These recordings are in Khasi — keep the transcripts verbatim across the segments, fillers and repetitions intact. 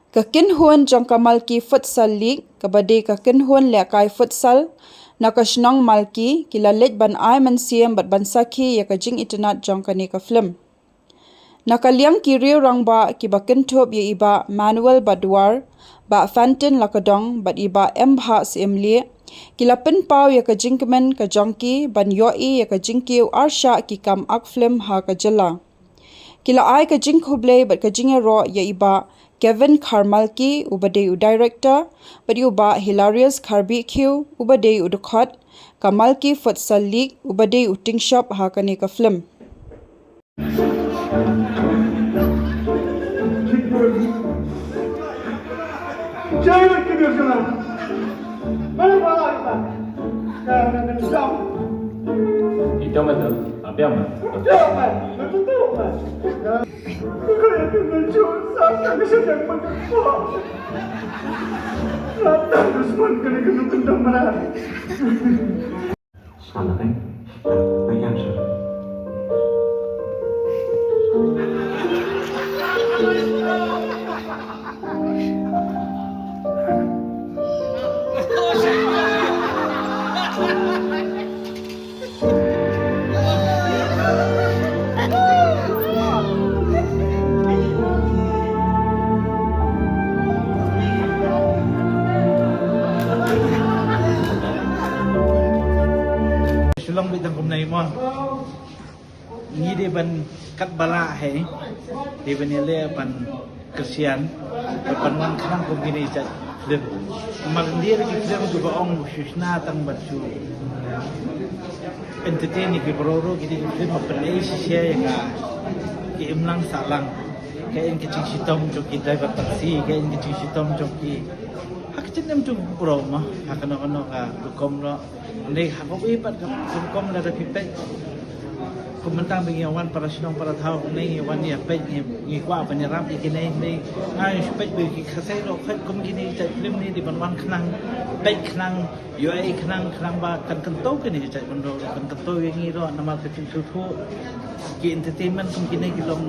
Ka kynhun jong ka Malki Futsal League, kaba dei ka kynhun lehkai futsal na ka shnong Malki, ki la leit ban ai mynsiem bad ban sakhi ïa ka jingitynnad jong kane ka film. Na ka liang ki riew rangbah kiba kynthup ïa i Bah Manuel Badwar, Bah Fantin Lakadong bad i Bah M Bhah Syiemlieh, ki la pynpaw ïa ka jingkmen ka jong ki ban ïohi ïa ka jingkiew arshah ki kam ak film ha ka jylla. Ki la ai ka jingkhublei bad ka jingïaroh ïa i Bah Kevin Kharmalki, uba dei u director, bad ïa u Bah Hilarius Kharbihkhiew, uba dei u dkhot ka Malki Futsal League, uba dei u tyngshop ha kane ka film. Shillong bit dang kumne mo. Ngi dei ban kat ba lah hi, dei ban ïaleh ban kyrshan, ban wan khnang kum kine ki jait film. Namar ngi dei ki film kiba ong shu shna tang ban shu entertain ïa ki briew ruh, ki dei ki film ba pynlong shisha ïa ka, ki imlang sahlang. Ka ïeng ka jingshitom jong ki driver taxi, ka ïeng ka jingshitom jong ki, ha ka jingim jong ki briew mo, ha kano kano ka rukom ruh. Ngi ha kawei pat ka rukom lada phi peit. Kum mynta ba ngi wan para shnong para thaw, ngi wan ïa peit, ngi, ngi kwah ban ïarap ïa kine, ngi, nga shu peit ba ki Khasi ruh peit kum kine ki jait film, ngi dei ban wan khnang, peit khnang, ïohi khnang, khnang ba kan kyntu kine ki jait bynriew, kan kyntu ïa ngi ruh, namar ka jingsngewthuh, ki entertainment kum kine ki long,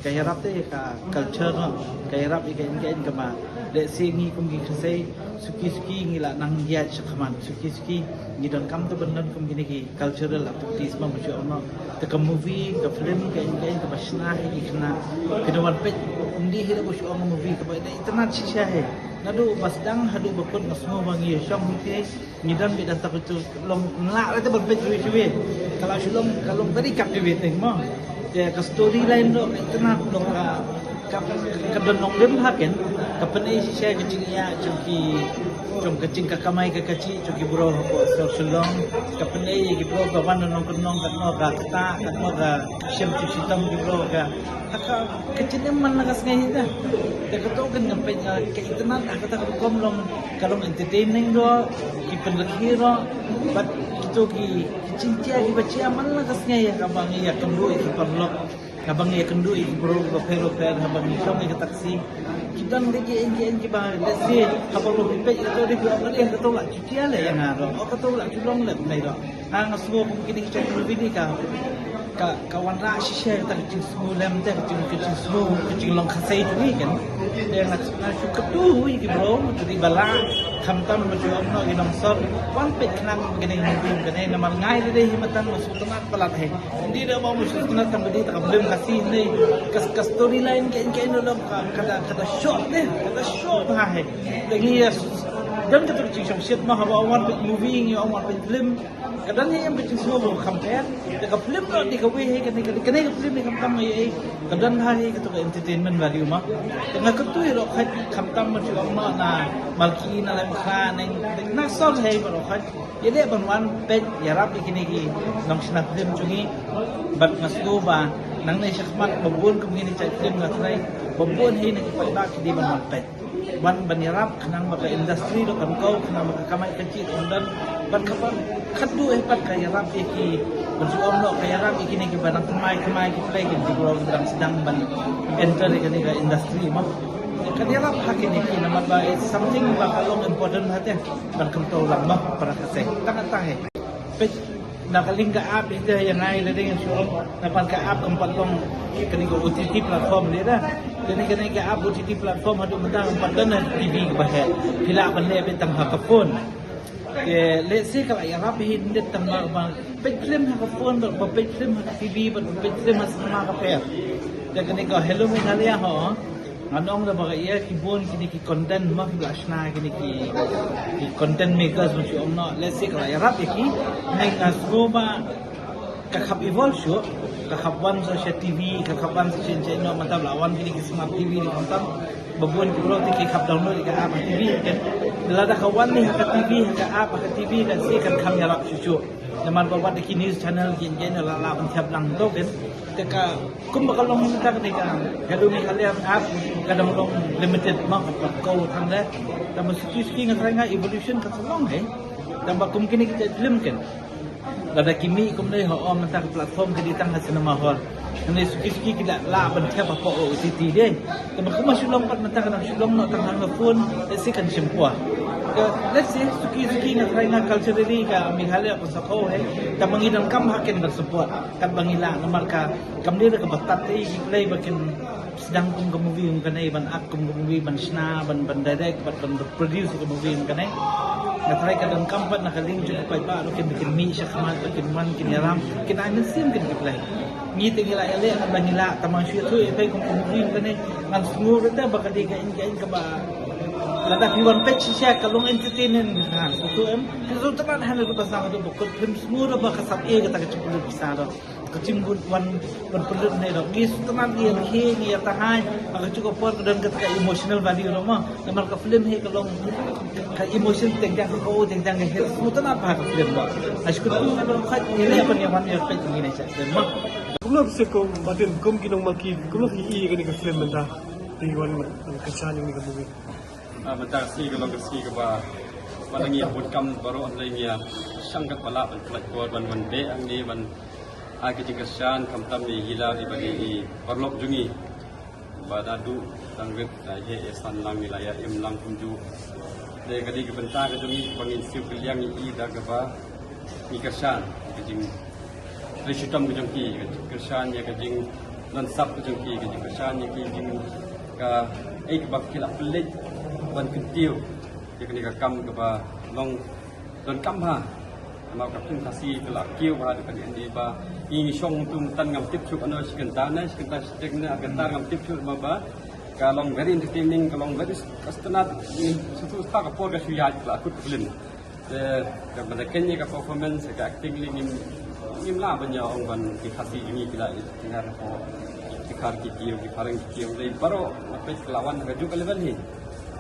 ka ïarap te ïa ka culture ruh, ka ïarap ïa ka, ka, ka kaba, lehse ngi kum ki Khasi, suki suki ngi la nang ïaid shakhmat, suki suki ngi donkam te ban don kum kine ki cultural activities mo, ba shu ong noh. Te ka movie, ka film, ka, ka, kaba shna hi ki khynnah, ki da wan peit. Ym dei hi da ba shu ong movie, kaba da itynnad shisha hi. Naduh ba sdang haduh ba kut nga sngew ba ngi ïa shong hi te, ngi don beit da ta ka tu long, lah ruh te ban peit shuwa shuwa. Ka la shu long, ka long very captivating mo. Te ka storyline ruh ka itynnad, long ka, ka, ka don nongrim ha ken, ka pynïaid shisha ka jingïaid jong ki, jong ka jing ka kamai ka kajih jong ki briew hapoh sor Shillong, ka pynïaid ïa ki briew ka wan na nongkyndong, katno ka ktah, katno ka shem jingshitom ki briew ka, ha ka, ka jingim man la ka sngi hi te. Te kato kan ngam peit, ka itynnad ha kata ka rukom long, ka long entertaining ruh, ki pynlong hi ruh, bad kito ki, ki jingjia kiba jia man la ka sngi ïa kaba ngi ïakynduh ïa ki paralok. Haba ngi ïakynduh ïa ki briew bapher bapher, haba ngi shong ïa ka taxi, ki don ruh ki ïeng ki ïeng kiba lehse haba phi peit ïa kato ruh phi ong, "Kato la ju jia leh ïa nga ruh, o kato la ju long leh kumne ruh." Nga, nga sngew kum kine ki jait movie ka, ka, ka wanrah shisha ïa kata ka jingsngew lem te, ka jing, ka jingsngew, ka jinglong Khasi jong ngi kan. Te nga, nga shu kyntu ïa ki briew, ki briew ba lah, khamtam ba ju ong noh ki nongsor, wan peit khnang kine ki movie kane, namar nga ïa lade hi mynta nga sngewtynnad palat hi. Ym dei da ba mut shu sngewtynnad tang ba dei ta ka film Khasi ne, ka, ka storyline ka, ka, ka, ka da, ka da shoh te, ka da shoh bha hi. Te ngi ïa don kata ka jingshongshit mo, haba wan peit movie, ngi wan peit film, ka don hi ïa ka jingsngew ba kham pher. Te ka film ruh dei kawei hi, kane, kane, kane ka film hi khamtam ïa, ka don bha hi kata ka entertainment value mo. Te nga kyntu ïa lade khamtam ba shu ong noh na Malki, na Laitumkhrah ne, na sor hi ba lade ïaleh ban wan peit ïarap ïa kine ki nongshna film jong ngi. Bad nga sngew ba nangne shakhmat ba bun kum kine ki jait film nga tharai ba bun hi na ki paidbah ki dei ban wan peit, wan ban ïarap khnang ba ka industry ruh kan kiew, khnang ba ka kamai kajih kan don, bad kaba khadduh hi pat ka ïarap ïa ki, ban shu ong noh ka ïarap ïa kine kiba dang thymmai thymmai ki pule, ki briew kiba dang sdang ban enter ïa kane ka industry mo. Kan ïarap ha kine ki, namar ba it's something ba ka long important ha te. Ban kyntu lang mo para Khasi. Tang tang hi. Peit na ka link ka app hi te, ïa nga ïa lade ngan shu ong, na ban ka app kam pat long kane ka O T T platform ne da. Kane kane ka app O T T platform haduh mynta ngam pat don ha T V ba heh. Phi lah ban leh beit tang ha ka phone. Te lehse ka la ïarap hi, nit tang ba ba peit film ha ka phone, ba ba peit film ha ka T V, ba ba peit film ha cinema ka pher. Te kane ka Hello Meghalaya ho, ngan ong da ba ka ïa ki bun kine ki content ma ki ba la shna kine ki, ki content makers ma ki ong noh. Lehse ka la ïarap ïa ki. Ngi nga sngew ba ka khap evolve shuh, ka khap wan sa sha T V, ka khap wan sa sha ïing noh, mynta la wan kine ki smart T V ni khamtam. Ba bun ki briew te ki khap download ïa ka app ha T V kan. Lada ka wan ni ha ka T V, ha ka app, ha ka T V kan, shisha kan kham ïarap shuh shuh. Namar ba wat ki news channel ki ïeng la la ban thiap lang to kan. Te ka kumba ka long mynta kane ka Hello Meghalaya app ka dang long limited ma, ka pat ko tang le. Tang ba suki suki nga tharai nga evolution ka sa long hi. Tang ba kum kine ki film kan. Lada ki mih kumne ho, mynta ka platform ka dei tang ha cinema hall. Ngi suki suki ki la lah ban thiap hapoh O T T dei. Te ba kumba shu long pat mynta ka dang shu long noh tang ha phone, lehse kan shim pua. Ka lehse suki suki nga tharai nga culturally ka Meghalaya ka sa ko hi. Te ba ngi donkam ha kin ban support. Katba ngi lah namar ka kam dei da kaba tat te ki Blei ba kin sdang kum ka movie kum kane, ban act kum ka movie, ban shna, ban, ban direct, ban, ban produce ka movie kum kane. Nga tharai ka donkam pat na ka liang jong ka paidbah ruh kin, kin mih shakhmat, kin wan, kin ïalam, kin ai mynsiem kin ki Blei. Ngi te ngi la ïaleh, ngi la tang ba shu ïathuh ïa phi kum ka movie kum kane. Ngan sngew ruh da ba ka dei ka ïing, ka ïing kaba lada phi wan peit shisha ka long entertainment, ngan sngew em. Ka shu tang hangne ruh ba sa ka dei ba kut phim sngew ruh ba ka sap ïa kata ka jingpynlut pisa ruh. Ka jingwan, wan pynlut ne ruh. Ngi sngewtynnat, ngi ïa, ngi ïa tahai. Ha kajuh ka por ka don kata ka emotional value ruh mo. Namar ka film hi ka long ka emotion teng teng ka ko teng teng ka hit. Sngewtynnat bha ka film mo. Ha shu kyntu ka dang khait ngi leh ban ïa wan ïa peit ngi ne sha film mo. Kumno phi sngewthuh, Martin, kum ki nongmaki, kumno phi i kane ka film mynta? Phi wan, wan kyrshan ïa kane ka movie. Ah, mynta ka sngi ka long ka sngi kaba, ba ngi bun kam baroh, ngi ïa shang katba lah ban pynlait por ban wan beh hangne ban ai ka jingkyrshan, khamtam ïa i Hila, i ba ngi, i paralok jong ngi ba da duh tang rit, da heh ïa san lang, ngi la ïa im lang kumjuh. Te ka dei ka bynta ka jong ngi ba ngin siew kylliang ïa i da kaba ngi kyrshan ka jingtrei shitom ka jong ki, ka jingkyrshan ïa ka jingdon sap ka jong ki, ka jingkyrshan ïa ki jing, kaei kaba ki la pynleit ban kyntiew ïa kane ka kam kaba long donkam bha. Namar ka film Khasi ka la kiew bha da kane, ngi ba ngi shong mynta mynta ngam tip shuh, ano shi kynta ne shi kynta shiteng ne ar kynta ngam tip shuh, namar ba ka long very entertaining, ka long very, ka sngewtynnat. Ngi shu shu ka por ka shu ïaid ka la kut ka film. Te ka, mynta kane ka performance, ka acting lei ngim, ngim lah ban ïa ong ban ki Khasi jong ngi ki la ïa ki Khar ki kiew, ki Phareng ki kiew, lei baroh nga peit ka la wan ha kajuh ka level hi.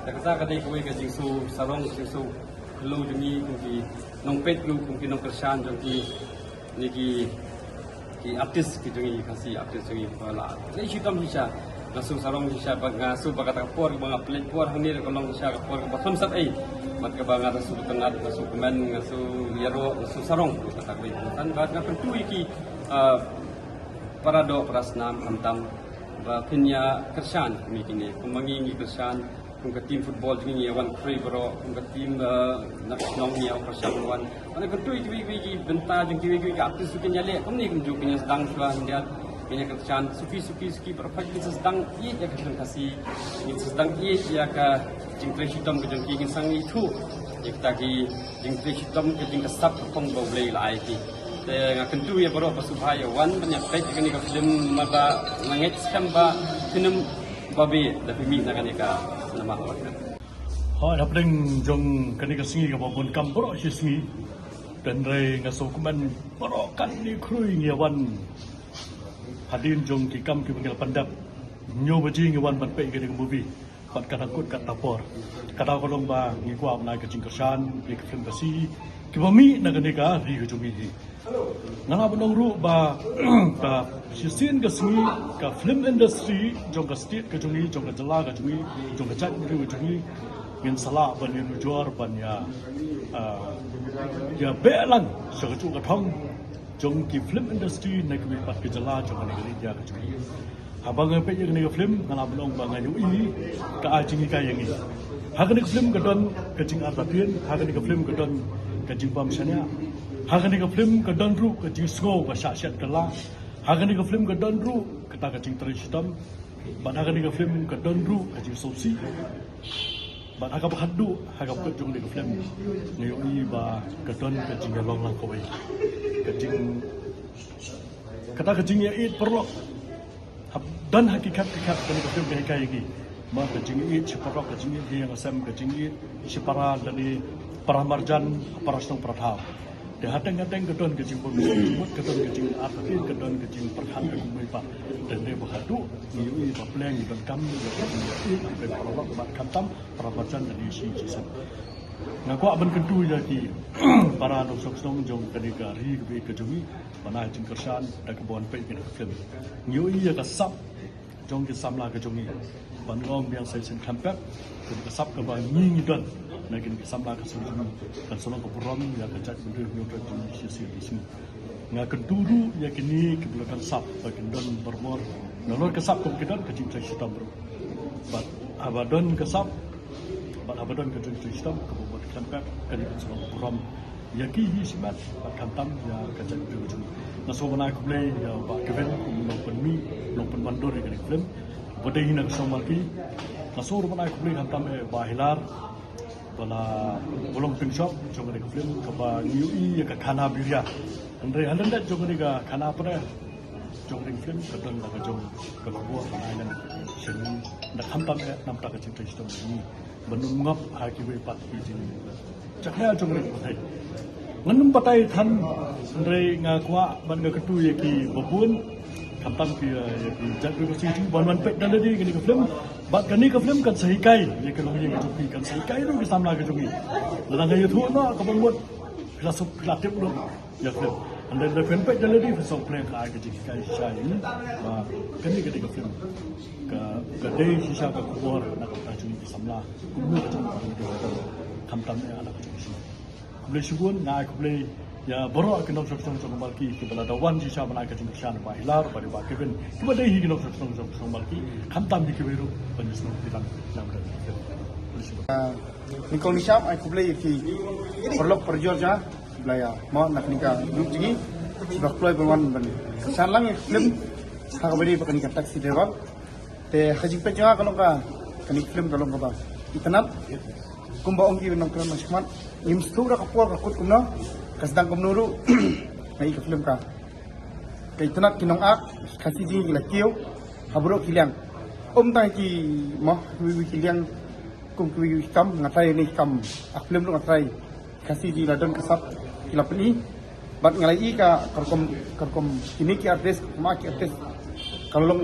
Te kata ka dei kawei ka jingsngew sarong, jingsngew khloo jong ngi kum ki nongpeit ruh, kum ki nongkyrshan jong ki, ne ki, ki artist ki jong ngi, Khasi artist jong ngi ba la trei shitom shisha. Nga sngew sarong shisha, ba nga sngew ba kata ka por ba nga pynleit por hangne ka long shisha ka por kaba khlem sat ei. Bad kaba nga sngew tyngad, nga sngew kmen, nga sngew ïaroh, nga sngew sarong, kata kawei ka san. Bad nga kyntu ïa ki, ah, para doh para snam khamtam ba phin ïa kyrshan kum kine, kum ma ngi ngi kyrshan. Kum ka team football jong ngi ngi ïa wan khrui baroh, kum ka team, eh, na ka shnong ngi ïa wan kyrshan wan. Mane kyntu ïa kiwei kiwei ki bynta jong kiwei kiwei ki artist ruh kin ïaleh kumne kumjuh, kin ïa sdang shuwa hynrei kin ïa kyrshan suki suki suki baroh, kin sa sdang ïeit ïa ka film Khasi, kin sa sdang ïeit ïa ka jingtrei shitom ka jong ki, kin sa ithuh ïa kata ki jingtrei shitom, ka jingkyrsap ka phong ba U Blei u la ai ki. Te nga kyntu ïa baroh ba sngewbha ïa wan ban ïa peit ïa kane ka film, namar ba nga ngeit skhem ba phin ym ba beh da phi mih na kane ka cinema hall. Hooid, hapdeng jong kane ka sngi kaba bun kam baroh shi sngi, hynrei nga sngewkmen baroh katne khrui ngi wan hadien jong ki kam kiba ngi la pyndep. Hynñiew baje ngi wan ban peit kane ka movie. Bad ka dang kut katto por. Ka daw ka long ba ngi kwah ban ai ka jingkyrshan ïa ki film Khasi kiba mih na kane ka ri ka jong ngi hi. Nga lah ban ong ruh ba ka shisien ka sngi ka film industry jong ka state ka jong ngi, jong ka jylla ka jong ngi, jong ka jaitbynriew ka jong ngi, ngin sa lah ban ïanujor ban ïa, ah, ïa beh lang sha kajuh ka thong jong ki film industry na kiwei pat ki jylla jong kane ka India ka jong ngi. Haba nga peit ïa kane ka film, nga lah ban ong ba nga ïohi ka ai jinghikai ïa ngi. Ha kane ka film ka don ka jingartatien, ha kane ka film ka don ka jingbam shaniah. Ha kane ka film ka don ruh ka jingsngew ba shah shet kylla. Ha kane ka film ka don ruh kata ka jingtrei shitom. Bad ha kane ka film ka don ruh ka jingsngewsih. Bad ha kaba khatduh, ha kaba kut jong kane ka film, nga ïohi ba ka don ka jingïalong lang kawei. Ka jing kata ka jingïaieit paralok. Hap don ha ki khat ki khat kane ka film ka hikai ïa ki. Ma ka jingïaieit shi paralok, ka jingïaieit ïa nga sem, ka jingïaieit shi para lane para marjan, para shnong para thaw. Te hateng hateng ka don ka jingbun, mut ka don ka jingartatien, ka don ka jingpyrkhat ka kumwei pat. Te hynrei ba khatduh ngi ïohi ba pleng ngi donkam ïa ka jingïaieit, ïa ka paralok bad khamtam para marjan lane shi jingïaseng. Nga kwah ban kyntu ïa ki para nongshong shnong jong kane ka ri kaba ïeit ka jong ngi ban ai jingkyrshan da kaba wan peit ïa kane ka film. Ngi ïohi ïa ka sap jong ki samla ka jong ngi ban long biang sa shisien khlem pep. Kane ka sap kaba ngi ngi don na kine ki samla ka jong ngi kan sa long ka burom ïa ka jaitbynriew hynñiewtrep jong ngi shisien shisien. Nga kyntu ruh ïa kine kiba la don sap ba kin don barabor. Nalor ka sap kaba ki don ka jingtrei shitom ruh. Bad haba don ka sap bad haba don ka jingtrei shitom kaba bad khlem pep kane kan sa long ka burom ïa ki hi shimet bad khamtam ïa ka jaitbynriew jong ngi. Nga sngewbha ban ai khublei ïa u Bah Kevin kum u nongpynmih, nongpynwandur ïa kane ka film. Ba dei hi na ka shnong Malki. Nga sngewbha ban ai khublei khamtam ïa u Bah Hilar ba la, ba long pynshop jong kane ka film kaba ngi ïohi ïa ka khana biria. Hynrei ha lyndet jong kane ka khana pyrshah jong kane ka film ka don la ka jong ka khubor ka island sha ngi. Da khamtam eh namar ka jingtrei shitom jong ngi ban ym ngop ha kiwei pat ki jingjakhlia jong kane ka pyrthei. Ngan ym batai than, hynrei nga kwah ban, nga kyntu ïa ki babun khamtam ki, ïa ki jaitbynriew ka jong ngi ban wan peit da lade kane ka film. Bad kane ka film kan sa hikai ïa ki longïing ka jong ki, kan sa hikai ruh ki samla ka jong ngi. Lada nga ïathuh noh kaba mut phi la suk, phi la tip noh ïa ka film. Hynrei lada phin peit da lade phin sa pyrshang ka ai ka jinghikai shisha ïa ngi ba kane ka dei ka film ka, ka dei shisha ka khubor na ka bynta jong ngi ki samla. Kumno ka jong ngi ka dei ka, khamtam eh na ka jong ngi. Khublei shibun, nga ai khublei ïa baroh ki nongshong shnong jong Malki kiba la da wan shisha ban ai ka jingkyrshan, Bah Hilar bad Bah Kevin kiba dei hi ki nongshong shnong jong Malki, khamtam hi kiwei ruh ban ïasnoh ki dang. Khublei shibun. Ah, nyngkong nyngshap ai khublei ïa ki paralok parajor jong nga, ba la ïa mih na kane ka group jong ngi, kiba kloi ban wan ban kyrshan lang ïa ka film ha kaba ïadei bad kane ka Taxi Driver. Te ha ka jingpeit jong nga ka long ka, kane ka film ka long kaba itynnad. Kumba ong ki nongkren mynshwa, ngim sngewthuh da ka por ka kut kumno, ka sdang kumno ruh. Nga i ka film ka, ka itynnad, ki nongak Khasi jong ngi ki la kiew ha baroh ki liang. Ym tang ki, mo, kiwei kiwei ki liang, kum kiwei kiwei ki kam, nga tharai ne ki kam ak film ruh nga tharai Khasi jong ngi la don ka sap ki la pyni. Bad nga la i ka, ka rukom, ka rukom kine ki artist, ka rukom ki artist, ka long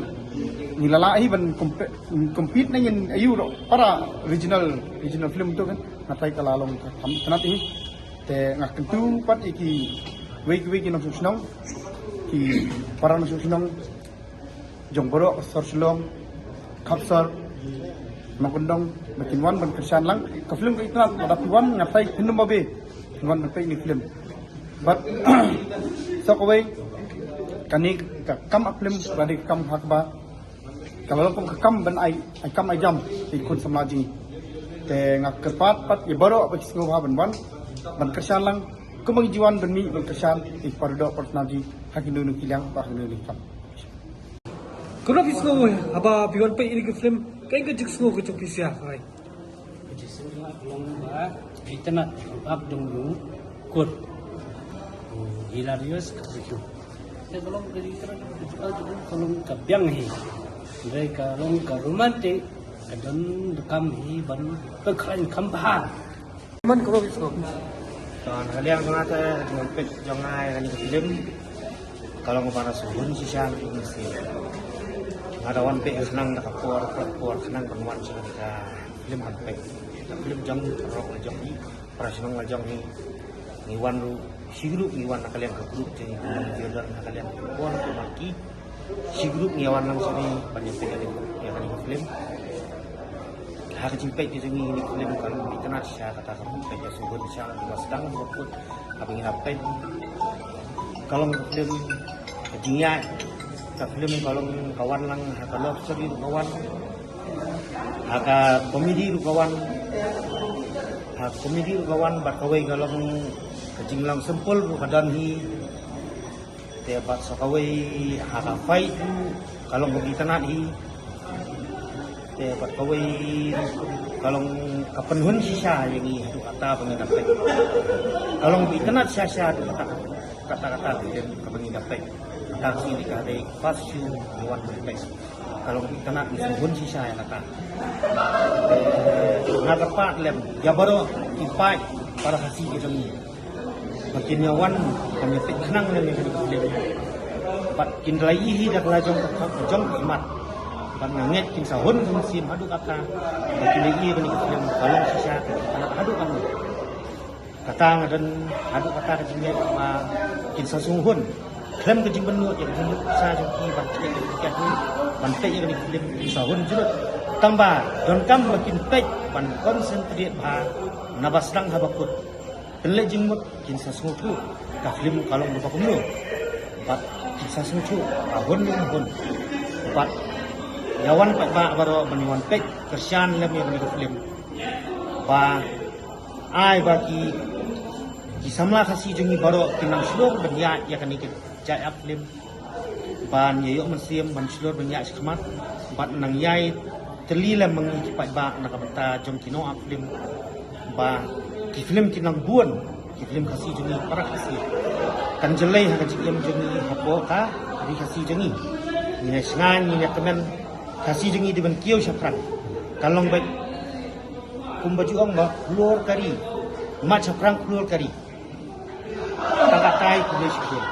ngi la lah hi ban compe-, compete na ngin aiu ruh para regional, regional film tu kan. Nga tharai ka la long ka kam itynnad hi. Te nga kyntu pat ïa kiwei kiwei ki nongshong shnong, ki para nongshong shnong jong baroh ka sor Shillong, khap sor Nongkyndong, ba kin wan ban kyrshan lang. Ka film ka itynnad, lada phi wan nga tharai phin ym babe phin wan ban peit ïa kane ka film. Bad sa kawei, kane ka kam ak film ka dei ka kam ha kaba ka la long kum ka kam ban ai, ai kam ai jam ïa ki khun samla jong ngi. Te nga kyrpad pat ïa baroh ba ki sngewbha ban wan ban kyrshan lang. Kumba ngi ju wan ban mih ban kyrshan ïa ki paradoh parasnam jong ngi ha kino kino ki liang bad ha kino kino ki kam. Kumno phi sngew haba phi wan peit ïa kane ka film? Kaei ka jingsngew ka jong phi sha, hooid? Ka jingsngew ka long ba itynnad, ap dong dong, kut, hilarious, ka phi. Te ka long ka itynnad, ka long ka biang hi. Hynrei ka long ka romantic, ka don rukom hi ban pynkhraw kham bha. Man, kumno phi sngew? Ka liang jong nga te, ka jingpeit jong nga ïa kane ka film ka long kaba sngewhun shisha. Nga da wan peit khnang da ka por, ka por khnang ban wan sha ka film ban peit. Ka film jong paralok la jong hi, para shnong la jong hi. Ngi wan ruh shi group, ngi wan na ka liang ka group jong ngi, ngi don na ka liang ka por ka Malki. Shi group ngi wan lang shane ban ïa peit ïa kane ka film. Ha ka jingpeit ka jong ngi ïa kane ka film ka long itynnad shisha, kata ka peit ka sngewhun shisha, ka sdang ka kut haba ngi la peit. Ka long ka film ka jingïaid, ka film ka long ka wan lang ha ka love story ruh ka wan, ha ka comedy ruh ka wan, ha comedy ruh ka wan, bad kawei ka long ka jinglong simple ruh ka don hi. Te bad sa kawei ha ka fight ruh ka long kaba itynnad hi. Te bad kawei ka long ka pynhun shisha ïa ngi haduh katta ba ngi da peit. Ka long ba itynnad shisha haduh katta katta katta ka film kaba ngi da peit. Kata ka sngi ka dei first show ngi wan ban peit. Ka long ba itynnad ngi sngewhun shisha ïa kata. Nga kyrpad lem ïa baroh ki paid para Khasi ki jong ngi. Ba kin ïa wan ban ïa peit khnang lem ïa kane ka film. Bad kin da la ïohi da ka la jong ka jong ka khmat. Bad nga ngeit kin sa hun ka mynsiem haduh katta. Ba kin ïa ïohi kane ka film ka long shisha ka kane haduh kane. Kata nga don haduh katta ka jingngeit ba kin sa sngewhun khlem ka jingpynlut ïa ka jingmut sa jong ki ban peit ïa ka tiket ni ban peit ïa kane ka film kin sa hun jurut. Tang ba donkam ba kin peit ban concentrate bha naba sdang haba kut. Pynleit jingmut kin sa sngewthuh ka film ka long ba kumno. Bad kin sa sngewthuh ka hun ne hun. Bad ïa wan paidbah baroh ban wan peit kyrshan lem ïa kane ka film. Ba ai ba ki ki samla Khasi jong ngi baroh kin nang shlur ban ïaid ïa kane ka jait ap film. Ban ïa ïoh mynsiem ban shlur ban ïaid shakhmat bad nang ïai tylli lem ma ngi ki paidbah na ka bynta jong ki nong ap film. Ba ki film ki nang bun ki film Khasi jong ngi para Khasi. Kan jlei ha ka jingim jong ngi hapoh ka ri Khasi jong ngi. Ngi ne sngan ngi ne kmen Khasi jong ngi dei ban kiew shaphrang. Kan long bad kumba ju ong ba khlur ka ri. Mat shaphrang khlur ka ri. Tang katai khlur shaphrang.